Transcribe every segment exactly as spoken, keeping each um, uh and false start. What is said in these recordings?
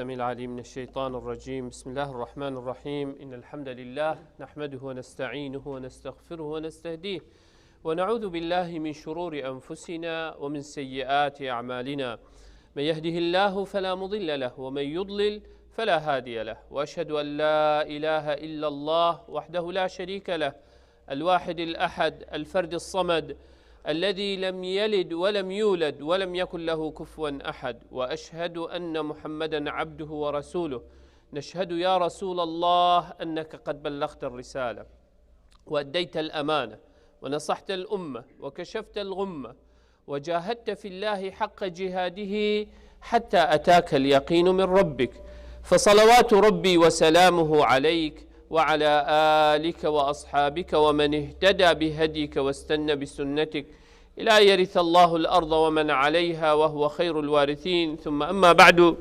السميع العليم من الشيطان الرجيم. بسم الله الرحمن الرحيم. إن الحمد لله نحمده ونستعينه ونستغفره ونستهديه، ونعوذ بالله من شرور أنفسنا ومن سيئات أعمالنا. من يهده الله فلا مضل له، ومن يضلل فلا هادي له. وأشهد أن لا إله إلا الله وحده لا شريك له، الواحد الأحد، الفرد الصمد، الذي لم يلد ولم يولد ولم يكن له كفوا أحد. وأشهد أن محمدا عبده ورسوله. نشهد يا رسول الله أنك قد بلغت الرسالة وأديت الأمانة ونصحت الأمة وكشفت الغمة وجاهدت في الله حق جهاده حتى أتاك اليقين من ربك، فصلوات ربي وسلامه عليك وعلى آلك وأصحابك ومن اهتدى بهديك واستنى بسنتك إلى يرث الله الأرض ومن عليها وهو خير الوارثين. ثم أما بعد.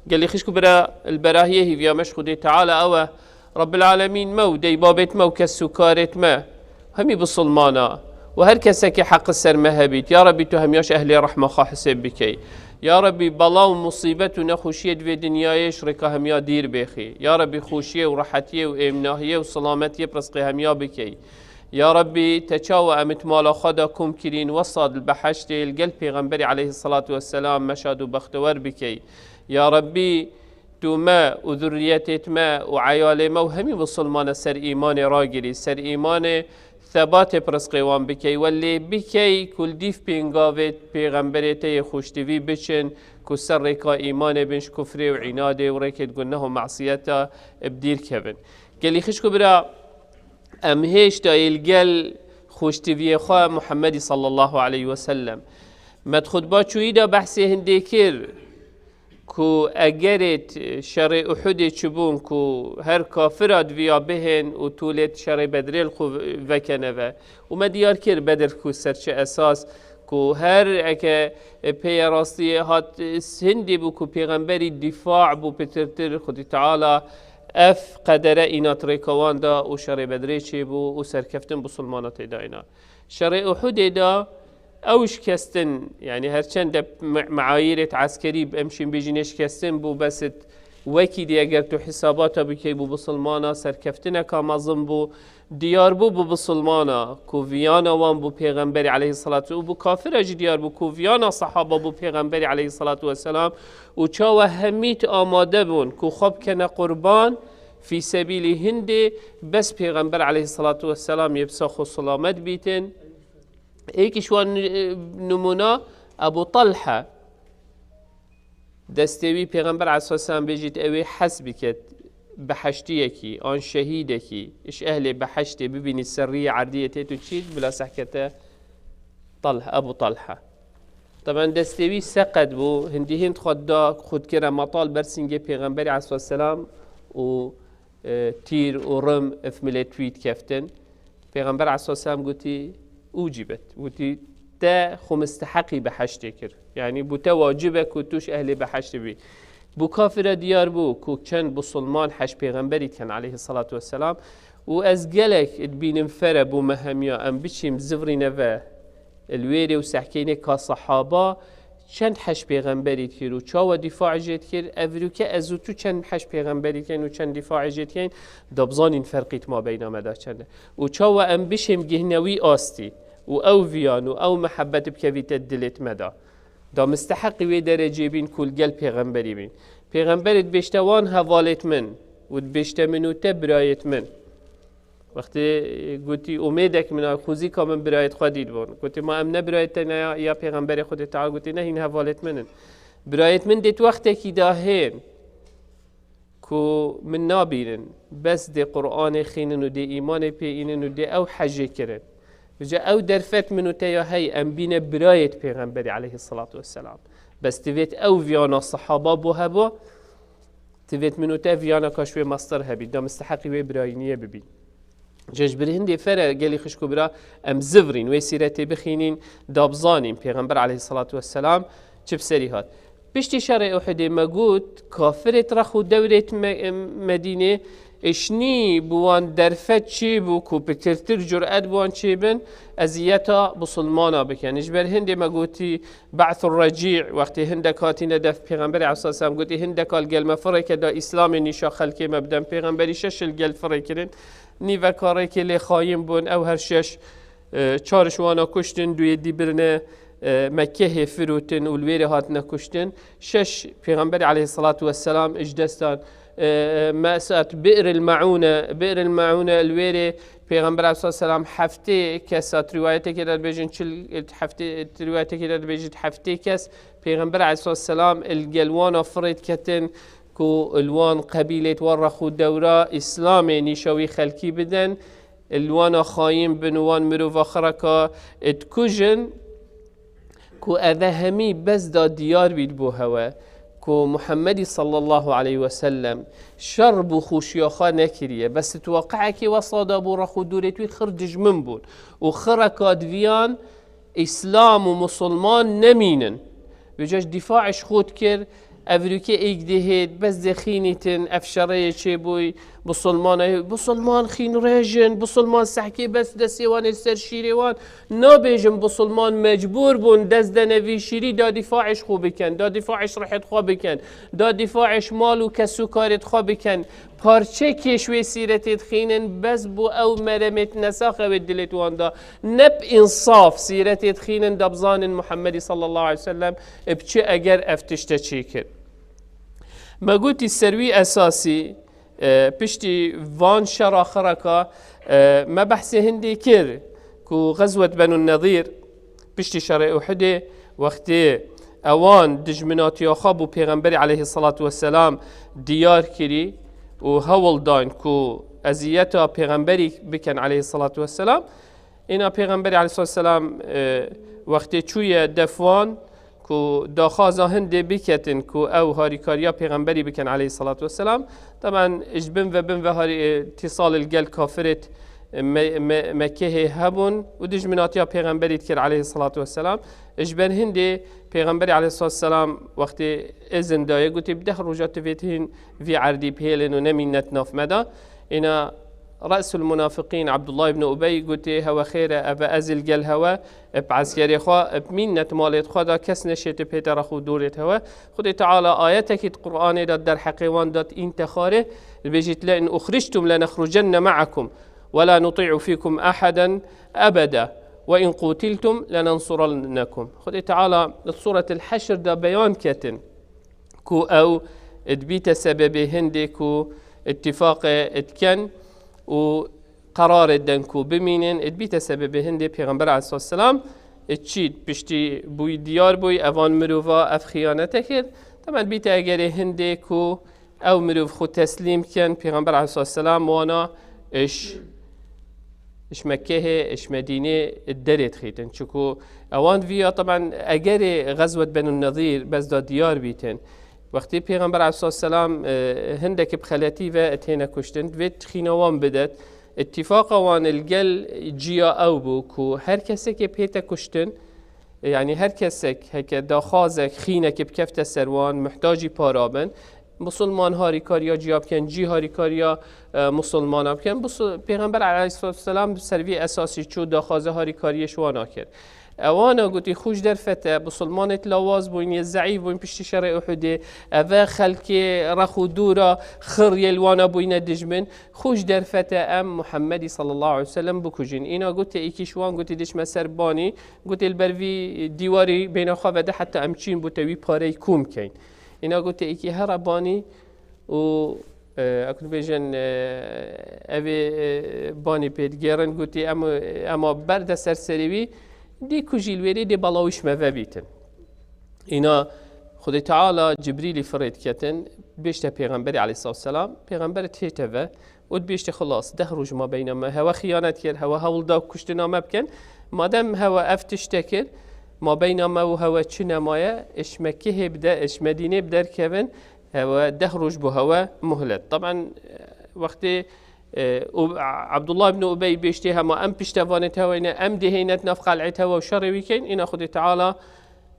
Gelî xişk û bira, li berahiyê hîviya me ji Xwedê Teala ew e. Rabbil Alemin me û dey babêt me û kes û karêt me, hemî bisilmana û her kesekî heqi ser me hebît. Ya Rebî, tu hemiya ji ehlê rehma xwe hisêb bikey. Ya Rebî, bela û musîbet û nexweşiyê di vê dinyayê ji rêka hemiya dîr bêxî. Ya Rebî, xweşiyê û rehetiyê û êmnahiyê û silametiyê bi rizqê hemiya bikey. Ya Rebî, te çawa em it mala xwe de kom kirîn, wesa di beheştê li gel Pêxemberî aleyhisselatu vesselam me şad û bextewer bikey. Ya Rebî, tu me û zurriyetêt me û eyalê me û hemî misilmane ser îmanê ragirî, ser îmanê sebatê bi rizqê wan bikey, we lê bikey ku li dîv pêngavê Pêxemberê te yê xweştivî biçin, ku ser rêka îmanê bin, ji kufrê û înadê û rêkê di guneh û mesiyeta bi dîr kevin. Gelî xişk û bira, em hêşta yê li gel xweştiviyê xwe Muhemmedî sallallahu aleyhi ve sellem. Me di xutba çûyî de behsê hindê kir ku egerê t-, şerê Uhudê çibûn ku her kafira diviya bihên û tûlê şerê Bedrê li xwe vekene ve. Û me diyar kir Bedir ku ser çi esas, ku her eke pêye rastiyê hat, hindê bû ku Pêxemberî dîfa bû pitirtir, Xwedî Teala ev qedere îna di rêka wan da û şerê Bedrê çêbû û serkeftin bisilmana tê de îna. Şerê Uhudê de ew şikestin, yanî her çend de me-, meayîrêt eskerî em şîn bêjînê şikestin bû, besit wekî dî eger tu hesabata bikey bû bisilmana serkeftineka mezin bû, diyar bû bû bisilmana ku viyana wan bû Pêxemberî aleyhisselatu û bû kafira jî diyar bû ku viyana sehaba bû Pêxemberî aleyhisselatu vesselam û çawa hemît amade bûn ku xwe bikene qurban fî sebîlî hindê bes Pêxember aleyhisselatu vesselam yê bi sax û silamet bîtin. Êkî ji wan, e, nimûna Ebu Talha. Destê wî Pêxember aleyhisselam bêjît, ew ê hez biket, beheştiyekî, an şehîdekî, ji ehlê beheştê bibînî ser riyê erdiyê tê tu çît, bila sehkete Talha, Ebu Talha. Taban destê wî seqet bû, hindî hind xwe da, xwe dikire metal ber singê Pêxemberî aleyhisselam û, e, tîr û rim ev milê twî dikeftin. Pêxember aleyhisselam gotî, "Ucibet." Gotî, "Te xwe misteheqî beheştê kir." Yanî, bû te wacib e ku tu ji ehlê beheştê bî. Bû kafira diyar bû ku çend bisilman hej Pêxemberî dikin aleyhisselatu vesselam. Û ez gelek dibînim fere bû me hemiya em biçîm zivrîne ve li wêrê û sehkênê ka sehaba çend hej Pêxemberî dikir û çawa dîfaê jê dikir, ev rûke ez û tu çend hej Pêxemberî dikin û çend dîfaê jê dikin, da bizanîn ferqî di mabeyna me de çend e. Û çawa em bişêm gihne wî astî û ew viyan û ew mihebet bikevîte dilêt me de. Da misteheqî wê derecê bîn ku li gel Pêxemberî bîn. Pêxemberî dibêjte wan hevalêt min û dibêjte min û te birayêt min. Wextê gotî, "Umêdek min a, xwezîka min birayêt xwe dît bûn." Gotî, "Ma em ne birayêt te ne ya, ya Pêxemberê Xwedê Teala?" Gotî, "Ne, hîn hevalêt min in." Birayêt min dêt wextekî da hên ku min nabînin, bes dê Qur'anê xînin û dê îmanê pê înin û dê ew hejê kirin. Vêca ew derfet min û te ya hey, em bîne birayêt Pêxemberî aleyhisselatu vesselam. Bes divêt ew viyana sehaba bû hebû, divêt min û te viyana ka ji wê mestir hebî, da misteheqî wê birayîniyê bibîn. Ji ber hindê fere gelî xişk û bira em zivrîn, wê sîretê bixînîn, da bizanîn Pêxember aleyhisselatu vesselam çi bi serî hat. Piştî şerê Uhudê me got, kafirêt rex û dewrêt Me-, Medînê Îşnî bi wan derfet çêbû ku pitirtir curet bi wan çêbin, eziyeta bisilmana bikin. Ji ber hindê me gotî, Be'thur Recî, wextê hindek hatîne def Pêxemberê aleyhisselam gotî, hindeka li gel me firêke da Îslamê nîşa xelkê me bidin. Pêxemberî şeş li gel firê kirin. Nîveka rêkê lê xayîn bûn. Ew her şeş, e, çar ji wana kuştin, duyê dî birine, e, Mekkehê firotin û li wêrê hatine kuştin. Şeş Pêxemberê aleyhisselatu vesselam ji destan, e, mesat Bi'r el Me'ûne, Bi'r el Me'ûne li wêrê Pêxember aleyhisselatu vesselam heftê kes, hat riwayetekê de dibêjin çil, heftê, riwayetekê de dibêjin heftê kes Pêxember aleyhisselatu vesselam li gel wana firê diketin ku li wan qebîlê, wan rex û dewra Îslamê nîşa wî xelkî bidin, li wana xayîn bin û wan mirova xireka dikujin, ku eve hemî bes da diyar bît bo hewe ku Muhemmedî sallallahu aleyhi ve sellem şer bû xweşiya xwe nekiriye. Bes tu waqiekê wesa da bû, rex û dûrê wî xir dijmin bûn û xireka diviyan Îslam û Musulman nemînin. Vêca ji dîfa ji xwe dikir, ev rûkê êk dihêt, bes dê xînîtin, ev şerê yê çêbûy, Musulman, Musulman xîn rêjin, Musulman sehkê bes destê wan ê li ser şîrê wan. Nabêjin Musulman mecbûr bûn dest dene vî şîrî, da dîfa ji xwe bikin, da dîfa ji rihê xwe bikin, da dîfa ji mal û kes û karê xwe bikin. Parçekê ji wê sîretê dixînin, bes bo ew meremê di nesaxe wê dilê wan da. Ne bi însaf sîretê dixînin, da bizanin Muhemmedî sallallahu aleyhi ve sellem bi çi eger ev tişte çêkir. Me gotî ser wî esasî, e, piştî van şera xireka, e, me behsê hindê kir ku Xezwet Benu Nedîr, piştî şerê Uhudê, wextê ewan dijminatiya xwe bo Pêxemberî aleyhisselatu vesselam diyar kirî û hewl dayn ku eziyeta Pêxemberî bikin aleyhisselatu vesselam, îna Pêxemberî aleyhisselatu vesselam, e, wextê çûye def wan ku daxwaza hindê biketin ku ew harîkariya Pêxemberî bikin aleyhisselatu vesselam. Taban ji bin ve bin ve harî, e, tîsal li gel kafirêt, e, Me-, Me-, Mekkehê hebûn û dijminatiya Pêxemberî dikir aleyhisselatu vesselam. Ji ber hindê Pêxemberî aleyhisselatu vesselam wextê izin daye, gotî, bi deh roja tu vê tihîn vî erdî bihêlin û nemînet nav me de. Îna Resul Munafiqîn Abdullah ibn Ubey gotê, hewe xêr e, eve ez li gel hewe, bi eskerê xwe, bi mînet malê xwe de kes neşêt pête rex û dûrêt hewe. Xwedê Teala ayetekî di Qur'anê de derheqê wan de, in texare, dibêjit, "Le in uxrictum lenexrucenne ma'akum, ve la nuti'u fikum ahaden ebeda, ve in qutiltum lenensurannekum." Xwedê Teala di Suretil Heşr de beyan ketin ku ew dibîte sebebê hindê ku îttifaqê dikin û qerarê den ku bimînin, dibîte sebebê hindê Pêxember aleyhisselam çî piştî bûy diyar bûy, evan mirova ev xiyanete kir. Taban dibîte egerê hindê ku ew mirov xwe teslîm kin, Pêxember aleyhisselam wana iş, iş Mekkehê, iş Medînê derê dixîtin. Çiku ewan viya, taban egerê Xezwet Benu Nedîr bes da diyar bîtin. Wextê Pêxember aleyhisselam, e, hindek bi xeletî ve têne kuştin, divê tixîna wan bidet. Îtîfaqa wan li gel ciya ew bû ku her kesekê pête kuştin, e, yanî her kesek heke daxwazek xînekê bikefte ser wan, muhtacî para bin, Musulman harîkariya ciya bikin, cî harîkariya, e, Musulmana bikin. Busu-, Pêxember aleyhisselam bi ser vî esasî çû daxwaza harîkariyê ji wana kir. Ewana gotî, xû ji derfete, Musulmanêt lawaz bûn, yê zeîf bûn piştî şerê Uhudê. Eve xelkê rex û dûra xir yê li wana bûyne dijmin. Xû ji derfete em Muhemmedî sallallahu aleyhi ve sellem bikujin. Îna gotê, êkî ji wan gotî, diçme ser banî, gotê, li ber vî dîwarî bêhna xwe vede, heta em çîn bo te wî pareyî kûm keyn. Îna gotê, êkî here banî û, e, ek dibêjin, e, evê, e, banî pê digêrin, gotî, em, ema berde ser serê wî, dî ku jî li wêrê dê belawiş me vebîtin. Îna Xwedê Teala Cibrîlî firê diketin, bêjte Pêxemberî aleyhisselatu vesselam, Pêxember tête ve û dibêjte, xilas, deh roj mabeyna me, hewe xiyanet kir, hewe hewl da kuştina me bikin. Madem hewe ev tişte kir, mabeyna me û hewe çi nemaye, iş Mekkehê bide, iş Medînê bi derkevin, hewe deh roj bo hewe muhlet. Taban, e, wextê, e, û Abdullah ibn Ubey bêjtê, hema em piştevanê te heweyne, em dê heynet nav qel'ê te hewe û şerê wî keyn, îna Xwedê Teala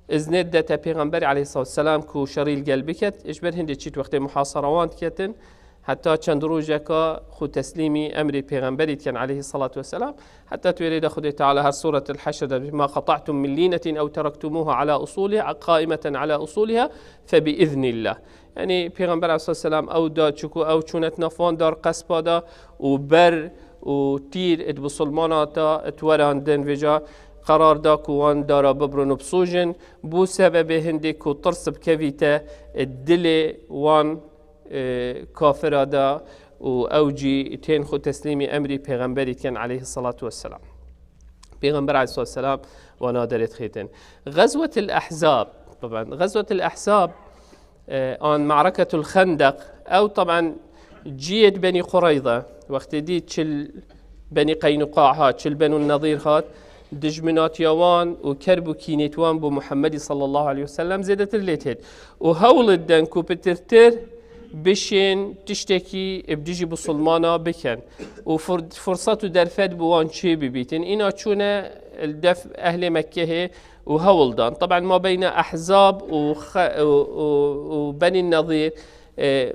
iznê didete Pêxemberî aleyhisselatu vesselam ku şerî li gel biket. Ji ber hindê çît wextê muhasara wan diketin, Heta çend rojeka xwe teslîmî emrê Pêxemberî dikin aleyhissalatu vesselam. Heta tu wêrê de Xwedê Teala her Sûretil Heşr de, "Ma qata'tum min lînetin ew teraktumuha ala usuliha, qaimeten ala usuliha, fe bi iznillah." Yani Pêxember aleyhissalatu vesselam ew da, çiku ew çûne di nav wan dar qespa da û ber û tîr di bisilmana ta di werandin, vêca qerar da ku wan dara bibrin û bisûjin. Bû sebebê hindê ku tirs bikevîte dilê wan, e, kafira da û ew jî tên xwe teslîmî emrî Pêxemberî dikin aleyhissalatu vesselam. Pêxember aleyhissalatu vesselam wana derê dixêtin. Xezwetil Ehzab, taban, Xezwetil Ehzab, e, an Ma'reketul Xendeq, ew taban ciyê di Benî Qureyza, wextê dî çil Benî Qeynuqa hat, çil Benû Nezîr hat, dijminatiya wan û kerb û kînêt wan bo Muhammedî sallallahu aleyhi ve sellem zêdetir lê têt. Û hewl diden ku pitirtir bişên tiştekî bi dijî bisilmana bikin. Û fur-, fursat û derfet bi wan çê bibîtin. Îna çûne li def ehlê Mekkehê û hewl dan. Taban ma beyna Ehzab û xe-, û, û, û Benî Nezîr, e,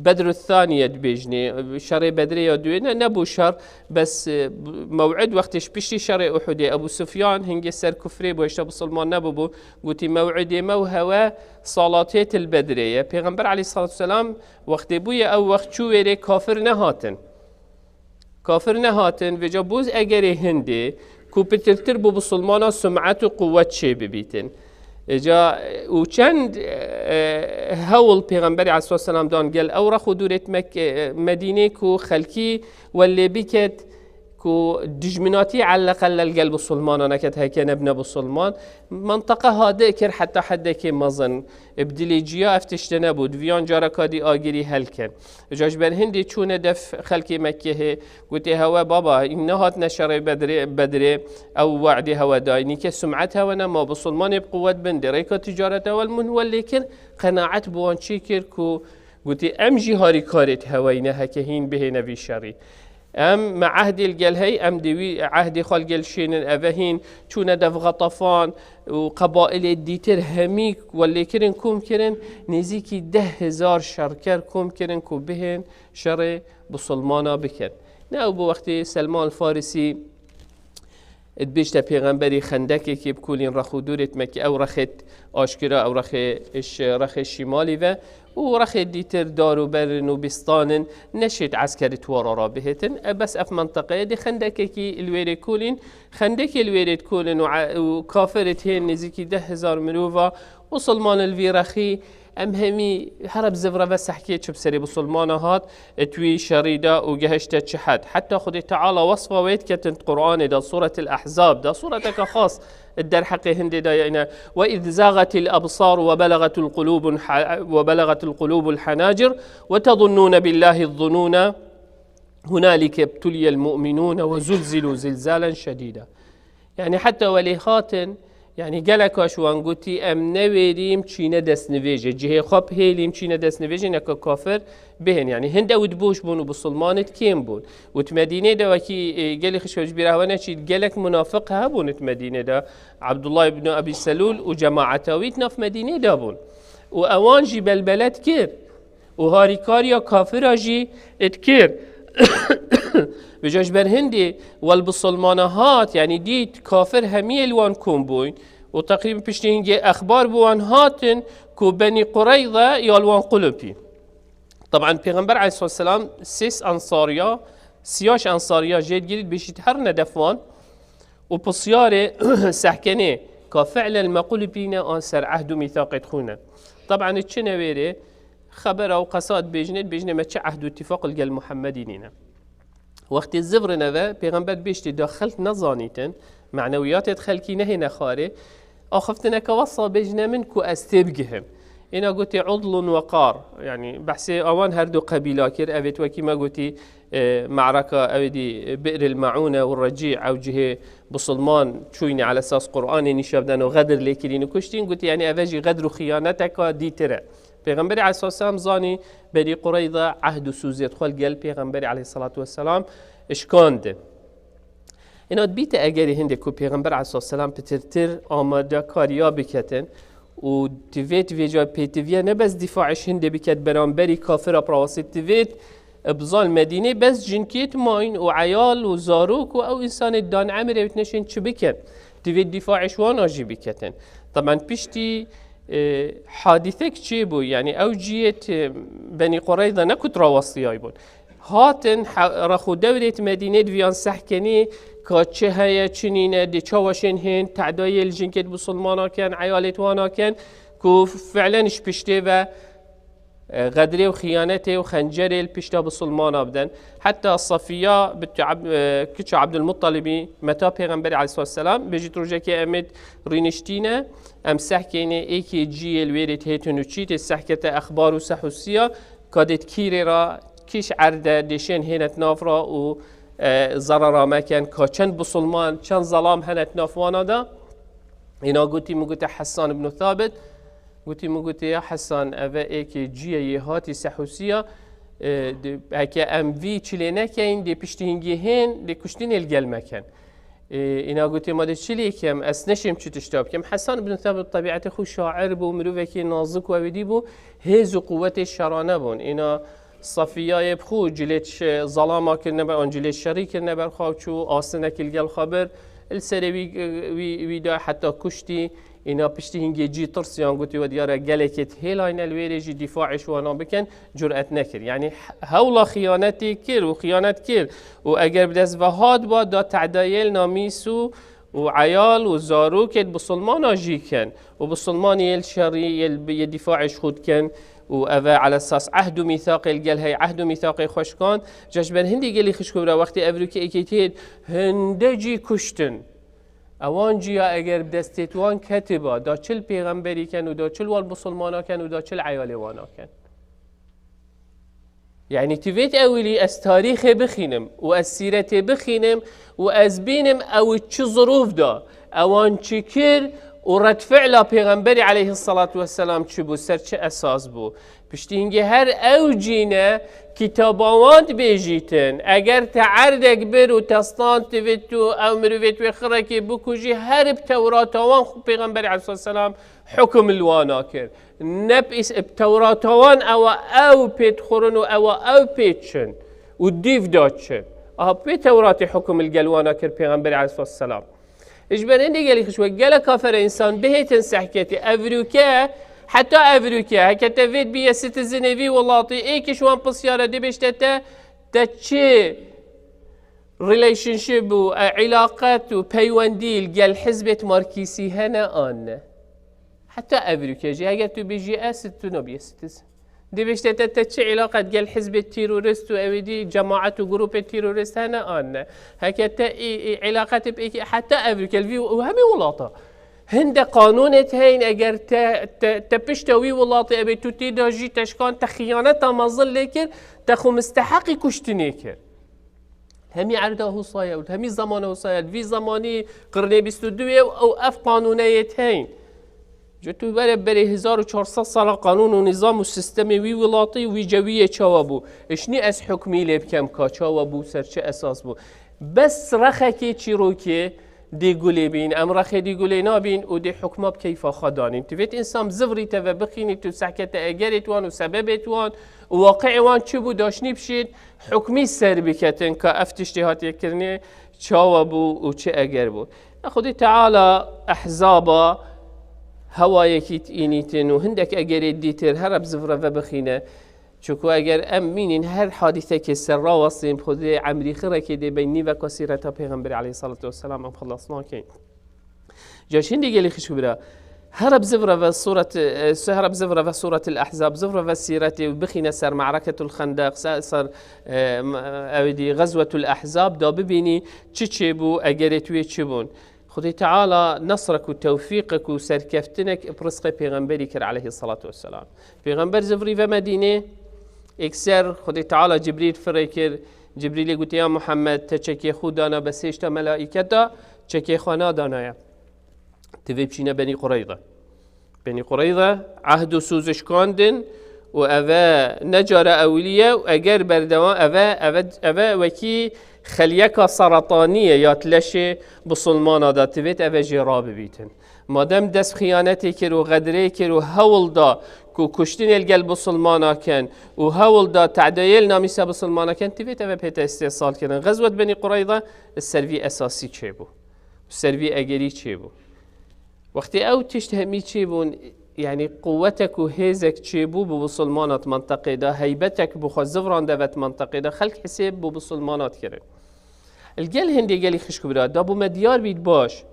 Bedru Thaniye dibêjinê, şerê Bedrê ya duê ne, nebû şer, bes, e, mew'id wextê ji piştî şerê Uhudê, Ebu Sufyan hingê ser kufrê bû, hêşta bisilman nebûbû, gotî, "Mew'idê me û hewe salatê til Bedrê ye." Pêxember aleyhissalatu vesselam wextê bûye ew wext çû wêrê kafir nehatin. Kafir nehatin, vêca bû egerê hindê ku pitirtir bû bisilmana sum'et û quwwet çê bibîtin. Êca, û çend, e, hewl Pêxemberê aleyhissalatu vesselam dan gel ew rex û dûrêt Mek-, e, Medînê ku xelkî welê biket ku dijminatî elleqelle li gel bisilmana neket heke nebne bisilman. Menteqe hadi kir heta heddekê mezin. Bi dilê ciya ev tişt nebû. Di viyan careka dî agirî helkin. Ca ji ber hindê çûne def xelkê Mekkehê, gotê, "Hewe baba, hîn nehatine şerê Bedrê, Bedrê, ew we'dê hewe dayî. Nîke sum'et hewe ne, ma bisilmanê bi quwwet bin, dê rêka ticaret hewe li min welê kir." Qenaet bi wan çê kir ku gotê, "Em jî harîkarê di heweyî ne heke hîn bihêne vî şerî. Em me ehdê li gel hey, em dê wî ehdê xwe li gel şênin." Eve hîn çûne def Xetefan û qebailê dîtir hemî welêkirin kom kirin, nêzîkî deh hezar şerker kom kirin ku bihên şerê bisilmana bikin. Ne ew bi wextê Selman Farisî dibêjte Pêxemberî xendekekê bikulîn rex û dûrêt Mekke, ew rexêt aşkira, ew rexê, ji rexê şîmalî ve û rexê dîtir dar û berin û bîstanin neşêt eskerî twara ra bihêtin. E, bes ev menteqeyê dê xendekekî li wêrê kulîn, xendekê li wêrê dikulin û e-, û kafirê tihên nêzîkî deh hezar mirova, bisilman li vî rexî, em hemî here bi zivre ve sehkê çi bi serê bisilmana hat, e, di wî şerî de û gehişte çi hed. Heta Xwedê Teala wesfa wê diketin di Qur'anê de, Sûretil Ehzab de, sûreteke xas di derheqê hindê de ye, îne, "Ve iz zâgetil ebsar ve belegetul qulûbul ha-, ve belegetul qulûbul henacir ve tezunnûne billâhi zunûne hunâlike ibtuliyel mu'minûne ve zulzilû zilzalen şedîda." Yani heta welê hatin, yani geleka ji wan gotî, "Em newêrîm çîne destnivêjê, cihê xwe bihêlîm çîne destnivêjê, neka kafir bihên." Yani hind ew di boş bûn û bisilman di kêm bûn. Û di Medînê de wekî, e, gelî xişwe ji bîra hewe neçî, gelek munafiq hebûn di Medînê de. Abdullah ibn Ebî Selûl û cemaeta wî di nav Medînê de bûn. Û ewan jî belbele dikir. Û harîkariya kafira jî dikir. Vêca ji ber hindê wel bisilmana hat, yanî dît kafir hemiyê li wan kom bûyn û teqrîben piştî hingê exbar bi wan hatin ku Benî Qureyza ya li wan qulipî. Taban Pêxember aleyhisselam sês ensariya, siyaş ensariya jê digirît, bêjît her ne def wan û pisyarê sehkenê ka fi'len me qulipîne an ser ehd û mîthaqê xwe ne. Taban çi ne wêrê, xebera û qesa dibêjine, dibêjine me çi ehd û îtîfaq li gel Muhammedî nîne. Wextê zivrine ve, Pêxember bêjtê da xelk nezanîtin, manewiyatê xelkî nehêne xwarê, axiftineke wesa bêjine min ku ez têbigihim. Êna gotê udlun weqar, yanî behsê awan her du qebîla kir, evêt wekî me gotî, e, me'reka, ew dî Bi'ril Me'ûne û Recî, ew cihê bisilman çûyne ala esas Qur'anê nîşa biden û xedir lê kirîn û kuştîn, gotî, yanî eve jî xedr û xiyaneteka dîtir e. Pêxemberî aleyhisselam zanî Benî Qureyza ehd û sûziyet xwe li gel Pêxemberî aleyhisselatu vesselam şikandin. Êna dibîte egerî hindê ku Pêxember aleyhisselam pitirtir amadekariya biketin û divêt vêca pêtiviye ne bes dîfaê ji hindê biket beramberî kafira pirawasê divêt ibzal Medînê bes jinkêt mayîn û eyal û zarok û ew însanê dan emir ewt neşên çi bikin. Divêt dîfaê ji wana jî biketin. Taban piştî e, hadîsek çêbû, yanî ew ciyêt e, Benî Qureyza ne ku dirawestiyay bûn. Hatin he-, rex û dewrêt Medînê di viyan sehkenî ka çi heye, çi nîne, dê çawa şên hên, tedayê li jinkêt bisilmana ken, eyalêt wana ken, ku fi'len ji piştê ve, e, xedrê û xiyanetê û xencerê li pişta bisilmana bidin. Heta Safiya bintu Ab-, e, kiça Abdulmuttalibî, meta Pêxemberê aleyhissalatu vesselam, bêjît rojekê em ê rîniştîne, em sehkeyne êkê ciyê li wêrê hêtin û çîtê sehkete exbar û sehûsiya, ka dê kîrê ra kîş erde dêşên hênet nav ra û, e, zarara meken, ka çend bisilman, çend zelam henet nav wana da. Îna gotî, min gote Hesan ibn Thabit, gotî, min gote, ya Hesan, eve êkê ciyê yê hatî sehûsiya, e, de, heke em vî çilê nekeyin, dê piştî hingî hên, dê kuştinê li gel meken. E, îna gotê, ma dê çi lê kem, ez neşêm çi tişta bikim. Hesan ibn Thabit tebietê xwe şair bû, mirovekî nazik û ewêdî bû, hêz û quwetê şerane bûn. Îna Safiyayê bi xwe cilêt ş-, zalama kirine ber, an cilêt şerî kirine ber xwe û çû asinekî li gel xwe bir. Li serê wî, wî, wî da heta kuştî. Îna piştî hingê cî tirsiyan gotî, we diyar e gelekê dihêlayne li wêrê jî dîfaê ji wana bikin, curet nekir. Yanî he-, hewla xiyanetê kir û xiyanet kir. Û eger bi dest ve hat ba, da tedayê li namîs û, û eyal û zarokêt bisilmana jî ken. Û bisilmanî yê li şerî, yê li, yê dîfaê ji xwe dikin. Û eve ala esas ehd û mîthaqê li gel hey, ehd û mîthaqê xwe şikand. Ca ji ber hindî gelî xişk û bira wextê evrûkê êkê têt hinde cî kuştin. Ewan cî ya eger bi destêt wan ketiba, da çi li pêxemberî ken û da çi li wan bisilmana ken û da çi li eyalê wana ken. Yanî ti vêt ewilî ez tarîxê bixînim û ez sîretê bixînim û ez bînim ew çi zirûf da, ewan çi kir û redfi'la Pêxemberî aleyhissalatu vesselam çi bû, ser çi esas bû. Piştî hingê her ew cîne kitaba wan dibêjîtin. Eger te erdek bir û te stand divê tu ew mirovê tu wê xirekê bikujî, her bi Tewrata wan xwe Pêxemberê aleyhisselam hukum li wana kir. Ne bi îs-, bi Tewrata wan ewa ew pê dixurin û ewa ew pê diçin û dîv da diçin. Aha pê Tewratê hukum li gel wana kir Pêxemberê aleyhisselam. Ji ber hindê gelî xişwe, gelek kafere însan bihêtin sehketî. Evrûke, heta evrûke, heke te vêt bîye citizenê vî welatî, êkî ji wan pisyare dê bêjte te, te çi relationship û, e, îlaqet û peywendî li gel hizbêt Markîsî hene an ne? Heta evrûke jî, eger tu bêjî ez, tu nabîye citizen. Dê bêjte te, te çi îlaqet gel hizbê terorist û ewêdî cemaet û grûpê terorist hene an ne? Heke te î, î îlaqetê bi êkê heta evrûke li vî û hemî welata. Hinde qanûnêt heyn eger te, te, te pişta wî welatê ebê tu tê de jî te şikan te xiyaneta mezin lê kir, te xwe misteheqî kuştinê kir. Hemî erda Husaya û hemî zamana Husaya, vî zamanî qirnê bîst û duyê û ev qanûneyê teyn. Ji tu bere berê hezar û çar sed sala qanûn û nîzam û sistemê wî welatî wî cewiyê çawa bû? Ji nî ez hukmî lê bikem ka çawa bû, ser çi esas bû? Bes rexekê çîrokê dê gulê bîn, em rexê dê gulê nabîn û dê hukma bi keyfa xwe danîn. Tu vêt însan zivrî te ve bixînî, tu sehkete egerê wan û sebebê wan û waqiê wan çi bû, daşnî bişîn, hukmî ser biketin ka ev tiştê hatiye kirinê çawa bû û çi eger bû. Ya Xwedê Teala ehzaba hewayekî tînîtin û hindek egerê dîtir here bi zivre ve bixîne. Çuku eger em mînîn her hadîsekê ser rawestîn, Xwedê emrî xirekê dê beyn nîveka sîreta Pêxemberê aleyhissalatu vesselam em xilas nakin. Ca şindî gelî xişk bira. Here bi zivre ve suret, e, here bi zivre ve suretil Ahzab, zivre ve sîretê û bixîne ser Me'reketul Xendeq, se-, ser, e, m-, ew dî Gazwetul Ahzab da bibînî çi çêbû, egerê tu yê çi bûn. Xwedê Teala nesrek û tewfîqek û serkeftinek bi rizqê Pêxemberî kir aleyhissalatu vesselam. Pêxember zivrî ve Medînê, êkser Xwedê Teala Cibrîl firê kir. Cibrîlê gote, ya Muhammed, te çekê xwe dana bes hêşta melaîketa, çekê xwe nadanaye. Ti vê biçîne Benî Qureyza. Benî Qureyza ehd û sozişkandin û eve ne cara ewilî ye û eger berdewam eve, eve, eve wekî xelyeka seratanî ye ya leşê bisilmana de ti vêt eve jê rabibîtin. Madem dest xiyanetê kir û xedrê kir û hewl da ku kuştinê li gel bisilmana ken û hewl da tedayê li namîsa bisilmana ken, tivêt eve pête îstêsal kirin. Xezwet Benî Qureyza ser vî esasî çêbû. Ser vî egerî çêbû. Wextê ew tişt hemî çêbûn, yanî quwetek û hêzek çêbû bi bisilmana di menteqê de, heybetek bi xwe zivran de vet menteqê de, xelk hisêb bi bisilmana dikirin. Li gel hindê gelî xişk û bira, da bû me diyar bît baş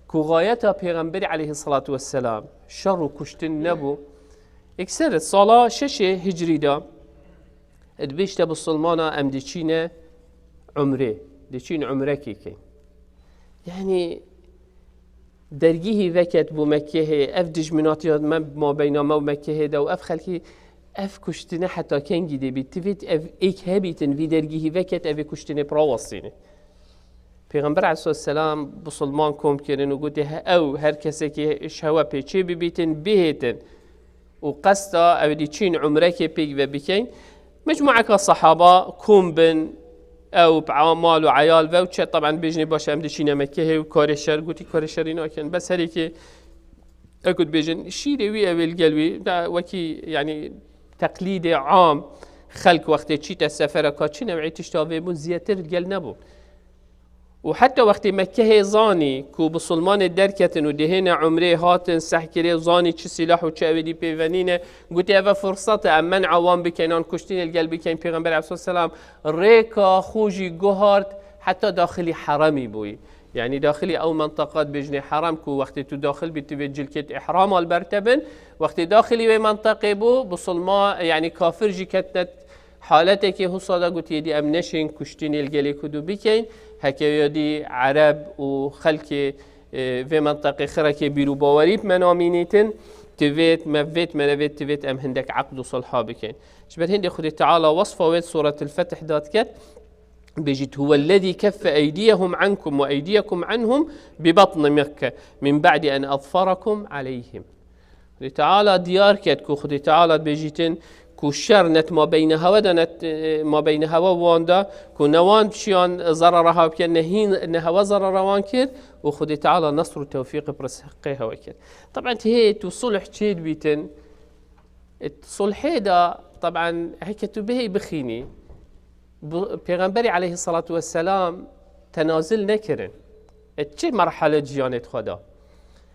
ku xayeta Pêxemberî aleyhisselatu vesselam şer û kuştin nebû. Ekser sala şeşê hicrida dibêjte bisilmana em diçîne umrê, diçîn umrekê kên. Yanî dergîhî veket bû Mekkehê, ev dijminatiya me mabeyna me û Mekkehê de û ev xelkî ev kuştine heta kengî dê bît? Tivêt ev êk hebîtin vî dergîhî veket, ev ê kuştinê bi rawestîne. Pêxember aleyhisselam bisilman kom kirin û gotê, he, ew her kesekî ji hewe pê çê bibîtin, bihêtin û qesta ew dî çîn umrekê pêk ve bikeyn. Mecmueka sehaba kom bin, ew bi mal û eyal ve û çe, teben bêjinê baş em diçîne Mekkehê û karê şer, gotî karê şerî nakin. Bes herêkê, eku dibêjin, şîrê wî ew ê li gel wî, da wekî, yanî, teqlîdê am, xelk wextê çîte sefere ka çi new'ê tişta vê bûn, ziyêtir li gel nebûn. Û heta wextê Mekkehê zanî ku bisilmanê derketin û dihêne umrê hatin sehkirê, zanî çi sîlah û çi ew ê dî pê ve nîne, gotê, eve firset e, em men'a wan bikeyn, an kuştinê li gel bikeyn. Pêxember aleyhisselam rêka xwe jî guhart, heta daxilî heremî bûyî. Yanî daxilî ew menteqa dibêjinê herem ku wextê tu daxil bî, tu vê cilkêt îhrama li ber te bin. Wextê daxilî wê menteqê bû, bisilma, yanî kafir jî ketine haletekê husa de, gotiyê dî em neşên kuştinê li gelê ku dû bikeyn, heke ya dî ereb û xelkê, e, vê menteqê xirekê bîr û bawerî bi me namînîtin, tivêt me vêt me nevêt tivêt em hindek eqd û sulha bikeyn. Ji ber hindê Xwedê Teala wesfa wê di Suretil Fetih de diket, bêjît, "Huvellezî keffe eydiyehum ankum ve eydiyekum anhum bi batni Mekke min ba'di en azfarakum aleyhim." Xwedê Teala diyar ket ku Xwedê Teala dibêjîtin ku şer net ma beyne hewe de net, e, ma beyne hewe wan da, ku ne wan çiyan zerara hewe bike, ne hîn ne hewe zerara wan kir û Xwedê Teala nesr û tewfîqê bi rizqê hewe kir. Teben tihê tu sulh çê dibîtin, e, sulhê de teben heke tu bihê bixînî, bu, Pêxemberî aleyhisselatu vesselam tenazil nekirin. E, çi merhale ciyanê xwe da?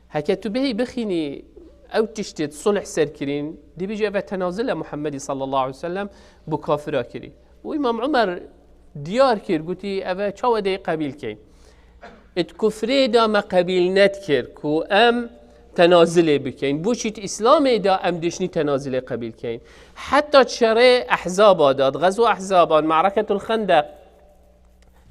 Heke tu bihî bixînî ew tiştê sulh ser kirîn, dibêjî eve tenazil e Muhammedî sallallahu aleyhi ve sellem bi kafira kirî. Û Îmam Umer diyar kir, gotî, eve çawa dê qebîl keyn? Di kufrê de me qebîl nedikir ku em tenazilê bikeyn. Bo çî di Îslamê de em dişnî tenazilê qebîl keyn. Heta şerê Ehzaba de, di Xezwa Ehzaban, Me'reketul Xendeq,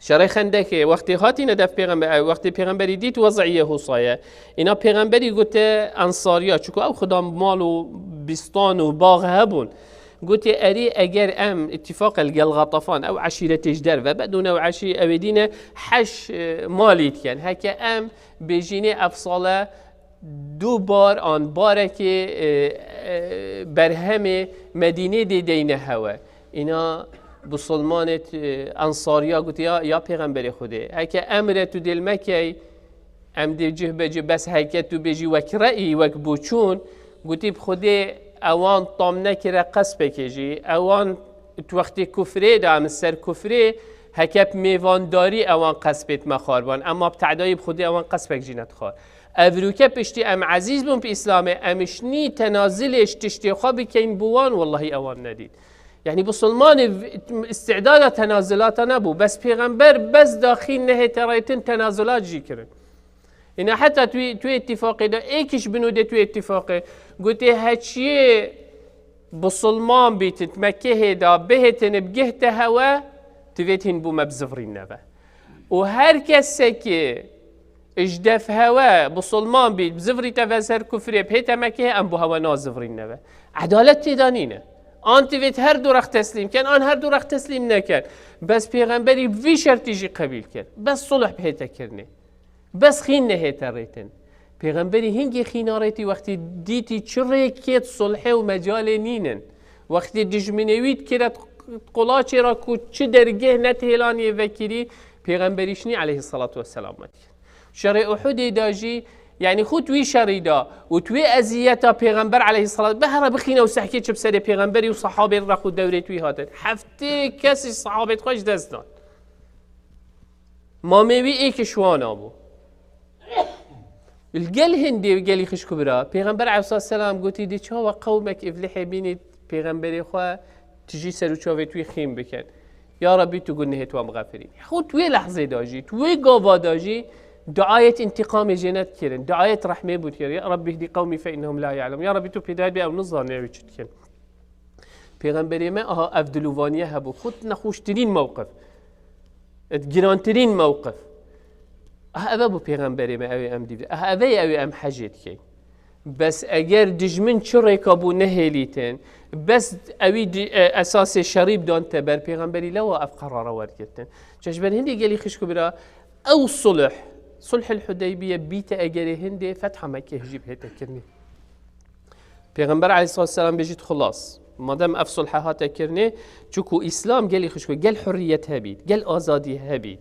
şerê Xendekê, wextê hatîne dev pêxember, wextê pêxemberî dît wez'iyê husa ye. Îna pêxemberî gote Ensariya, çuku ew xudan mal û bîstan û bax hebûn. Gotê, erî eger em îtîfaqe li gel Xatafan, ew eşîretê ji derve, bedûn ew eşî-, ew ê dîne heş, e, malî diken. Heke em bêjînê ev sale du bar an barekê, e, e, berhemê Medînê dê deyne hewe. Îna bisilmanê, e, Ensariya gotiye, ya, ya Pêxemberê Xwedê, heke emre tu dê li me key, em dê cih be cih, bes heke tu bêjî wek re'yî, wek boçûn, gotî, bi Xwedê ewan tam nekire qespekê jî. Ewan di wextê kufrê de, em ser kufrê, heke bi mêvandarî ewan qespêt me xwarban. Ema bi tedayî bi Xwedê ewan qespek jî nedixwar. Evroke piştî em ezîz bûn bi Îslamê, em şinî tenazilê ji tiştê xwe bikeyn bo wan, wellahî ewan nedît. Yanî bisilmanê v-, îstidada tenazilata nebû. Bes pêxember bes daxîn nehête rêtin tenazilat jî kirin. Îna heta tu, tu îtîfaqê de, êkî ji binû de tu îtîfaqê. Gotê heçiyê bisilman bît, di Mekkehê de bihêtin bigihte hewe, tivêt hîn bo me bizivrîn neve. Û her kesekî ji dev hewe bisilman bît, bizivrîte ve ser kufrê, bihête Mekkehê, em bo hewe nazivrîn neve. Edalet tê de nîne. An tivêt her du rex teslîm ken, an her du rex teslîm neken. Bes pêxemberî vî şertî jî qebîl kir. Bes sulh bihête kirinê. Bes xîn nehête rêtin. Pêxemberî hingî xîna rêtî wextî dîtî çi rêkêt sulhê û mecalê nînin. Wextî dijminê wî dikire qulaçê re ku çi dergeh ne tihêlaniyê vekirî, pêxemberî şinî aleyhisselatu vesselam me dikir. Şerê Uhudê de jî Yanî xwe tu wî şerî da û tu wê eziyeta Pêxember aleyhisselat, bi here bixîne û sehkê çi bi serê Pêxemberî û sahabên rex û dewrê tu wî hatin. Heftê kesî sahabêt xwe ji dest dan. Mamê wî êk ji wana bû. Li gel hindê gelî xişk û bira, Pêxember aleyhisselam gotî, dê çawa qewmek îvlihê bînî Pêxemberê xwe tijî ser û çavê tu wî xîm bikin. Ya Rabbî, tu gunehê wan bixefirî. Xwe tu wê lehzê da jî, tu wê gava da jî duayet întiqamê jê nedikirin. Duayet rehmê bû dikirin. Ya Rabbî, ihdî qewmî fe innehum la ya'lemun. Ya Rabbî, tu pêdayî bê, ew nizanin ew çi dikin. Pêxemberê me, aha, ev dilûvaniye hebû. Xwe nexweştirîn mewqif. Di girantirîn mewqif. Ah, ev e bû Pêxemberê me, ew ê em dîv-, ah, ev e ew ê em hecê dikeyn. Bes eger dijmin çi rêka bû nehêlîtin, bes ewî di-, e, esasê şerî bidan teber, Pêxemberî lewa ev qerara wergirtin. Çeşber hindê gelî xişk û bira, ew sulh, Sulhul Hudeybiye bîte egerê hindê fetha Mekkê jî bihête kirinê. Pêxember aleyhissalatu vesselam bêjît xulas. Madem ev sulhe hate kirinê, çuku Îslam gelî xişko, gel hurriyet hebît, gel azadî hebît,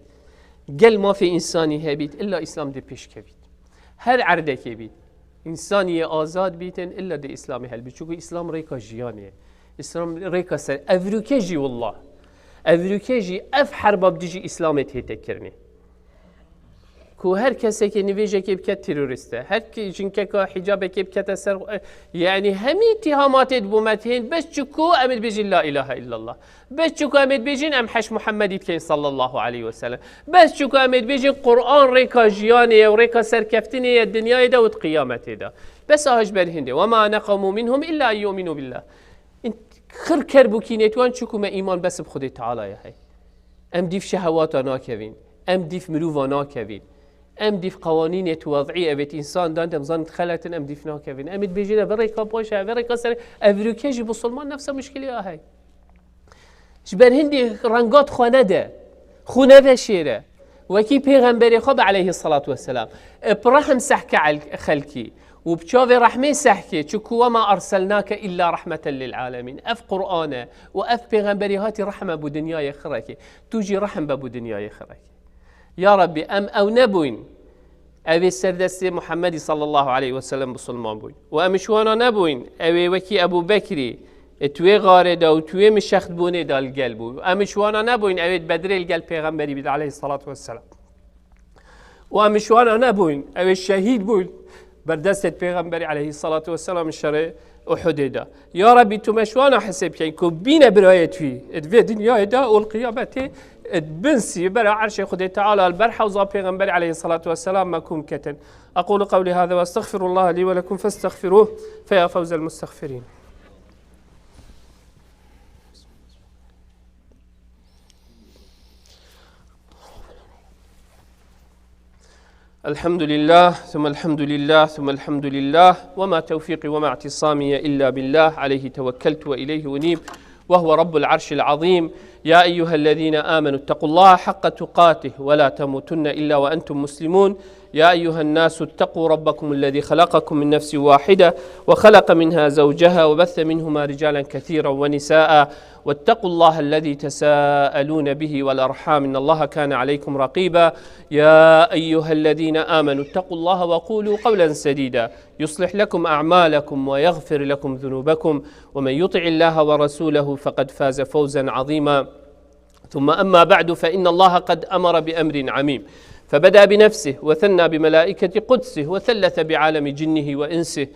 gel mafê însanî hebît, illa Îslam dê pêş kevît. Her erdekê bît, însaniyê azad bîtin, illa dê Îslamê helbît. Çuku Îslam rêka jiyanê ye. Îslam rêka ser. Evrûke jî, wallah. Evrûke jî ev herba bi dijî Îslamê tête kirinê. Ku her kesekê nivêjekê bike terorîst e. Her ki-, jinkeka hicabekê bikete ser, e, yanî hemî îtîhamatê di bo me tihên, bes çiku em ê dibêjin la ilahe illallah. Bes çiku em ê dibêjin em heş Muhemmedî dikeyn sallallahu aleyhi ve sellem. Bes çiku em ê dibêjin Quran rêka jiyanê ye û rêka serkeftinê ye dinyayê de û di qiyametê de. Bes aha ji ber hindê. Ve ma neqemu minhum illa en yu'minu billah. Xir ker bû kînêt wan çiku me îman bes bi Xwedê Teala ye hey. Em dîv şehewata nakevîn. Em dîv mirova nakevîn. Em dîv qewanînê tu wezî evêt însan dan dem zan xeletin em dîv nakevîn. Em ê dibêjin ev rêka baş e, ev rêka ser, ev rûke jî Musulman nefsa muşkilê a hey. Ji ber hindî rengat xwe nede. Xwe neveşêre. Wekî Pêxemberê xwe be aleyhissalatu vesselam. Bi rehm sehke el-, xelkî. Û bi çavê rehmê sehkê, çiku "Ve ma erselnake illa rahmeten lil alemîn." Ev Qur'an e û ev Pêxemberî hatî rehm e bo dinyayê xirekê. Tu jî rehm be bo dinyayê xirekê. Ya Rabbî, em ew nebûyn. Ew ê ser destê Muhemmedî sallallahu aleyhi ve sellem bisilman bûyn. Û em ji wana nebûyn. Ew ê wekî Ebû Bekrî, e, tu wê xarê de û tu wê mişextbûnê de li gel bû. Em ji wana nebûyn. Ew ê di Bedrê li gel Pêxemberî bît aleyhissalatu vesselam. Û em ji wana nebûyn, ew ê şehîd bûyn ber destê Pêxemberî aleyhissalatu vesselam şerê Uhudê de. Ya Rabbî, tu me ji wana hesê bikeyn ku bîne birayê tu yî, di vê dinyayê de û li qiyametê, di bin sî bera erşê Xwedê Teala li ber hewza Pêxemberî aleyhissalatu vesselam me kom ketin. أقول قولي هذا وأستغفر الله لي ولكم فاستغفروه فيا فوز المستغفرين. الحمد لله، ثم الحمد لله، ثم الحمد لله، وما توفيقي وما اعتصامي إلا بالله، عليه توكلت وإليه أنيب، وهو رب العرش العظيم. يا أيها الذين آمنوا اتقوا الله حق تقاته ولا تموتن إلا وأنتم مسلمون. يا أيها الناس اتقوا ربكم الذي خلقكم من نفس واحدة وخلق منها زوجها وبث منهما رجالا كثيرا ونساء واتقوا الله الذي تساءلون به والأرحام إن الله كان عليكم رقيبا. يا أيها الذين آمنوا اتقوا الله وقولوا قولا سديدا يصلح لكم أعمالكم ويغفر لكم ذنوبكم ومن يطع الله ورسوله فقد فاز فوزا عظيما. ثم أما بعد، فإن الله قد أمر بأمر عميم، فبدأ بنفسه وثنى بملائكة قدسه وثلث بعالم جنه وإنسه،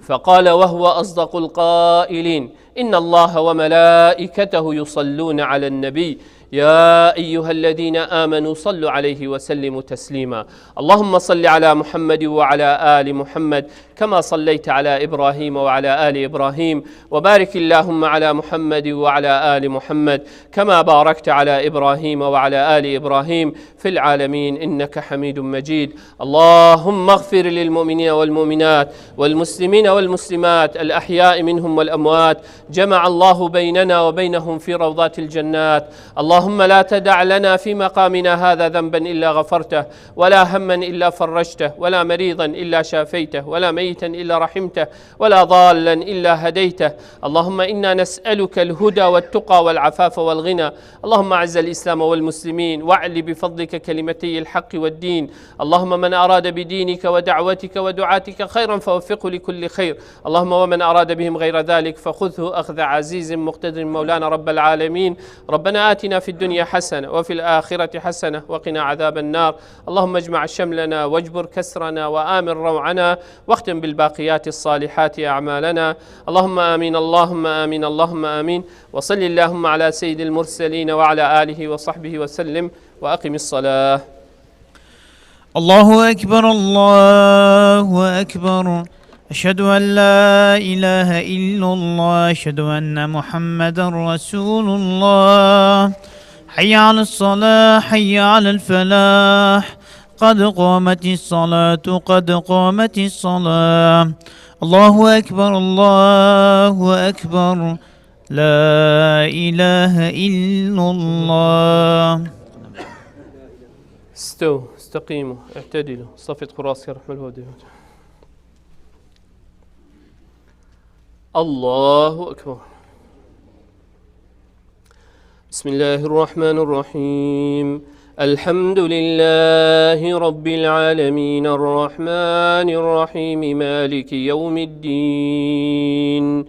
فقال وهو أصدق القائلين: إن الله وملائكته يصلون على النبي، يا أيها الذين آمنوا صلوا عليه وسلموا تسليما. اللهم صل على محمد وعلى آل محمد كما صليت على إبراهيم وعلى آل إبراهيم، وبارك اللهم على محمد وعلى آل محمد كما باركت على إبراهيم وعلى آل إبراهيم في العالمين إنك حميد مجيد. اللهم اغفر للمؤمنين والمؤمنات والمسلمين والمسلمات الأحياء منهم والأموات جمع الله بيننا وبينهم في روضات الجنات. اللهم لا تدع لنا في مقامنا هذا ذنبا إلا غفرته، ولا هما إلا فرجته، ولا مريضا إلا شافيته، ولا ميتا إلا رحمته، ولا ضالا إلا هديته. اللهم إنا نسألك الهدى والتقى والعفاف والغنى. اللهم أعز الإسلام والمسلمين، وأعل بفضلك كلمتي الحق والدين. اللهم من أراد بدينك ودعوتك ودعاتك خيرا فوفقه لكل خير. اللهم ومن أراد بهم غير ذلك فخذه أخذ عزيز مقتدر مولانا رب العالمين. ربنا آتنا في الدنيا حسنة وفي الآخرة حسنة وقنا عذاب النار. اللهم اجمع شملنا واجبر كسرنا وآمن روعنا واختم بالباقيات الصالحات أعمالنا. اللهم آمين، اللهم آمين، اللهم آمين. وصل اللهم على سيد المرسلين وعلى آله وصحبه وسلم. وأقم الصلاة. الله أكبر، الله أكبر. أشهد أن لا إله إلا الله، أشهد أن محمدا رسول الله. حي على الصلاة، حي على الفلاح. قد قامت الصلاة، قد قامت الصلاة. الله أكبر، الله أكبر. لا إله إلا الله. استووا، استقيموا، اعتدلوا. صفت خراس يا رحمة الهدى. الله أكبر. بسم الله الرحمن الرحيم. الحمد لله رب العالمين، الرحمن الرحيم، مالك يوم الدين.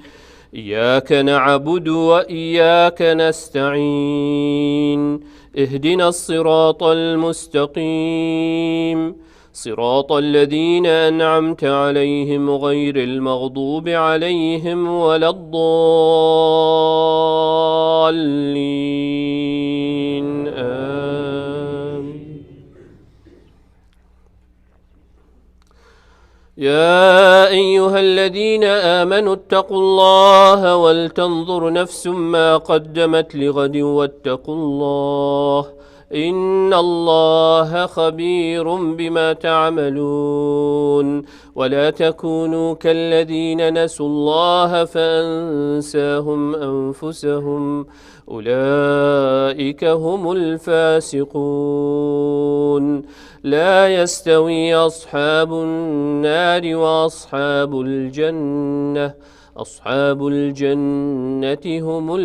إياك نعبد وإياك نستعين. اهدنا الصراط المستقيم. صراط الذين أنعمت عليهم غير المغضوب عليهم ولا الضالين. آمين. يا أيها الذين آمنوا اتقوا الله ولتنظر نفس ما قدمت لغد واتقوا الله، إن الله خبير بما تعملون. ولا تكونوا كالذين نسوا الله فأنساهم أنفسهم، أولئك هم الفاسقون. لا يستوي أصحاب النار وأصحاب الجنة، أصحاب الجنة هم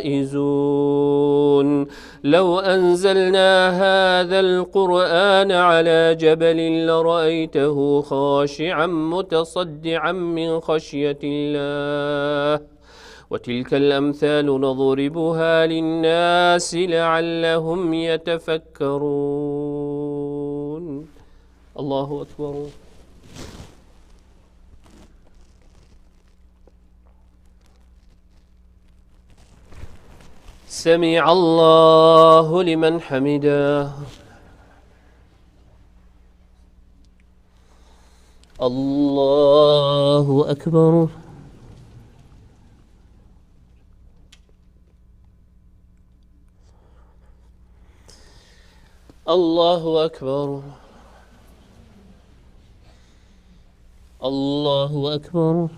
الفائزون. لو أنزلنا هذا القرآن على جبل لرأيته خاشعا متصدعا من خشية الله. وتلك الأمثال نضربها للناس لعلهم يتفكرون. الله أكبر. سمع الله لمن حمده. الله أكبر. الله أكبر. الله أكبر.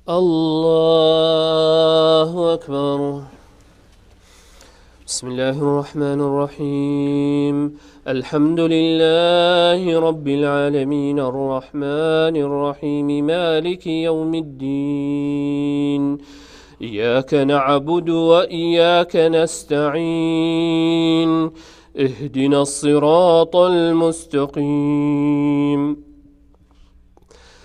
الله أكبر. بسم الله الرحمن الرحيم. الحمد لله رب العالمين، الرحمن الرحيم، مالك يوم الدين. إياك نعبد وإياك نستعين. اهدنا الصراط المستقيم.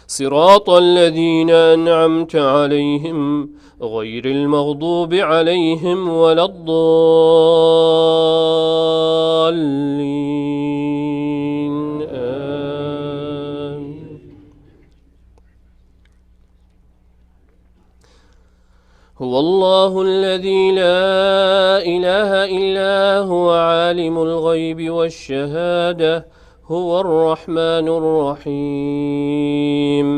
صراط الذين أنعمت عليهم غير المغضوب عليهم ولا الضالين. آمين. هو الله الذي لا إله إلا هو عالم الغيب والشهادة، هو الرحمن الرحيم.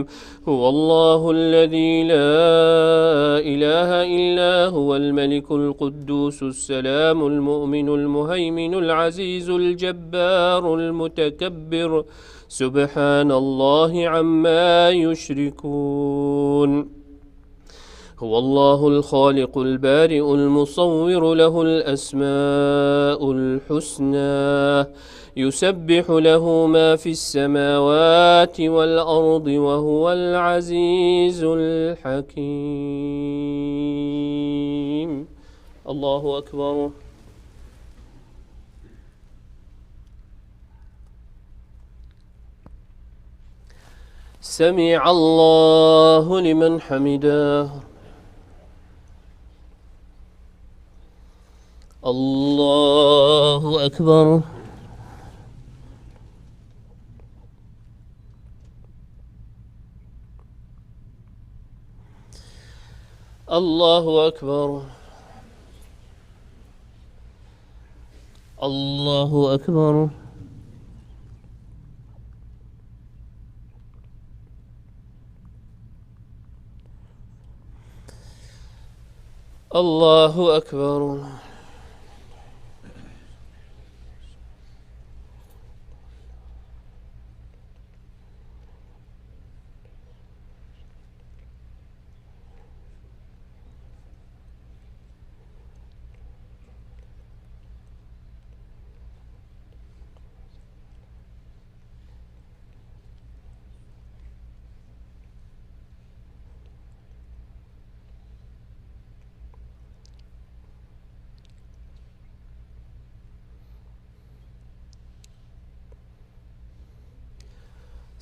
هو الله الذي لا إله إلا هو الملك القدوس السلام المؤمن المهيمن العزيز الجبار المتكبر. سبحان الله عما يشركون. هو الله الخالق البارئ المصور له الأسماء الحسنى. يسبح له ما في السماوات والأرض وهو العزيز الحكيم. الله أكبر. سمع الله لمن حمده. الله أكبر. الله أكبر. الله أكبر. الله أكبر.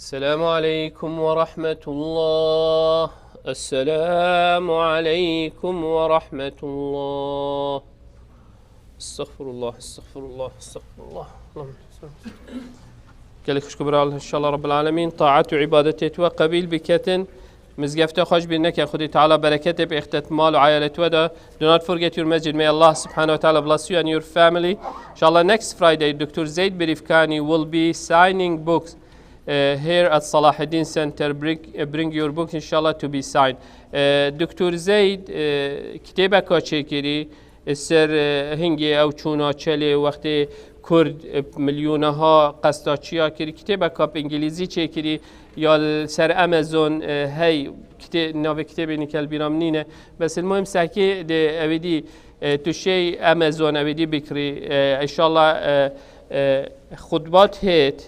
السلام عليكم ورحمة الله. السلام عليكم ورحمة الله. استغفر الله، استغفر الله، استغفر الله. اللهم صل. Gelek xişk û biral, inşallah Rabbil Alemin taat û îbadetê tu we qebîl biketin. Mizgefta xwe ji bîr neke, Xwedê Teala bereketê bi îxtet mal û eyalê tu we de. Do not forget your masjid. May Allah subhanahu wa ta'ala bless you and your family. Inshallah next Friday, Doktor Zeyd Birifkani will be signing books, eh, here at Salahuddin Center. Bring, eh, bring your book, inshallah, to be signed. Eh, Doktor Zeyd, eh, kitêbeka çêkirî, eh, ser, eh, hingê ew çûna çelê wextê Kurd, eh, milyoneha qesta çiya kirî. Kitêbeka bi îngilîzî çêkirî, ya li ser Amazon, eh, hey, kitê-, navê kitêbê nîke li bîra min nîne. Bes il muhim sekê dê ewê dî, eh, tu şey Amazon ewê dî bikirî. Eh, inşallah, eh, eh, xutbat hêt,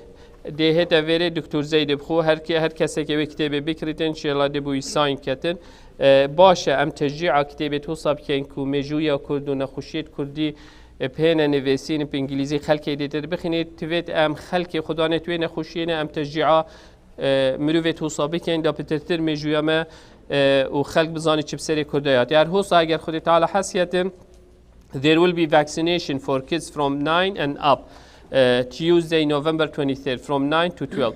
dê hête vêrê Doktor Zeydê bixwe, her ke-, her kesekê wê kitêbê bikirîtin, inşallah dê bo wî sign ketin. E, baş e, em teşcî'a kitêbê wisa bikeyn ku mêjûya Kurd û nexweşiyê Kurdî, e, bihêne nivîsîn, bi îngilîzî xelkê dê te bixînê, tivêt em xelkê xwe danê tu wê nexweşiyê ne, em teşcî'a, e, mirovê wisa bikeyn, da pitirtir mêjûya me, e, û xelk bizanî çi bi serê Kurdê hat. Yar hosa eger Xwedê Teala hes yetin, There will be vaccination for kids from nine and up, uh, Tuesday, November twenty-third, from nine to twelve.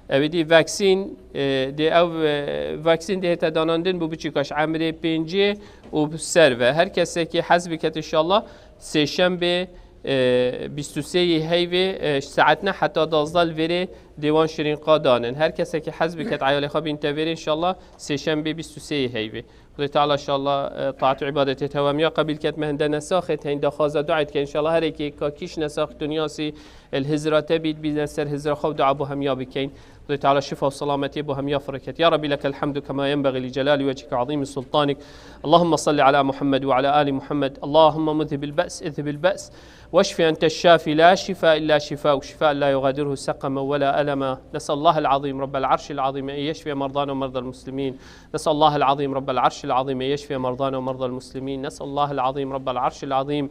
Evî dî vaccine, e, dê ev, e, vaccine dê hête danandin bo biçîka ji emrê pêncê û ser ve. Her kesekî hez biket inşallah sêşembê, e, bîst û sê yê heyvê, e, saet neh heta duwazdeh li vêrê dê wan şirînqa danin. Her kesekî hez biket eyalê xwe bînte vêrê inşallah sêşembê bîst û sê yê heyvê. Xwedê Teala inşallah, e, taat û îbadetê te wemiya qebîl ket, me hinde nesaxê te hîn daxwaza duayê dike. Înşallah her êkê ka kîş nesax dinyasî, e, li hizra te bît, bîne ser hizra xwe û dua bo hemiya bikeyn. Xwedê Teala şifa û selametiyê bo hemiya firiket. Ya Rabbi, lekel hamdu kema yenbegî li celali wechika azîmi sultanik. Allahümme salli ala Muhammed ve ala ali Muhammed. Allahümme muzhibil be's, izhibil be's. Veşfi ente şafi, la şifa illa şifa, şifa la yugadiruhu seqama ve la elema. Nesallahu el azîm, Rabbel arşil azîm, en yeşfiye merdana ve merdal muslimin. نسأل الله العظيم رب العرش العظيم أن يشفي مرضانا ومرضى المسلمين. نسأل الله العظيم رب العرش العظيم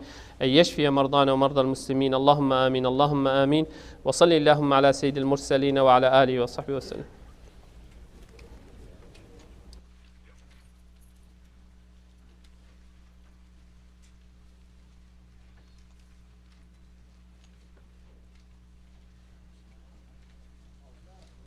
أن يشفي مرضانا ومرضى المسلمين. اللهم آمين، اللهم آمين. وصل اللهم على سيد المرسلين وعلى آله وصحبه وسلم.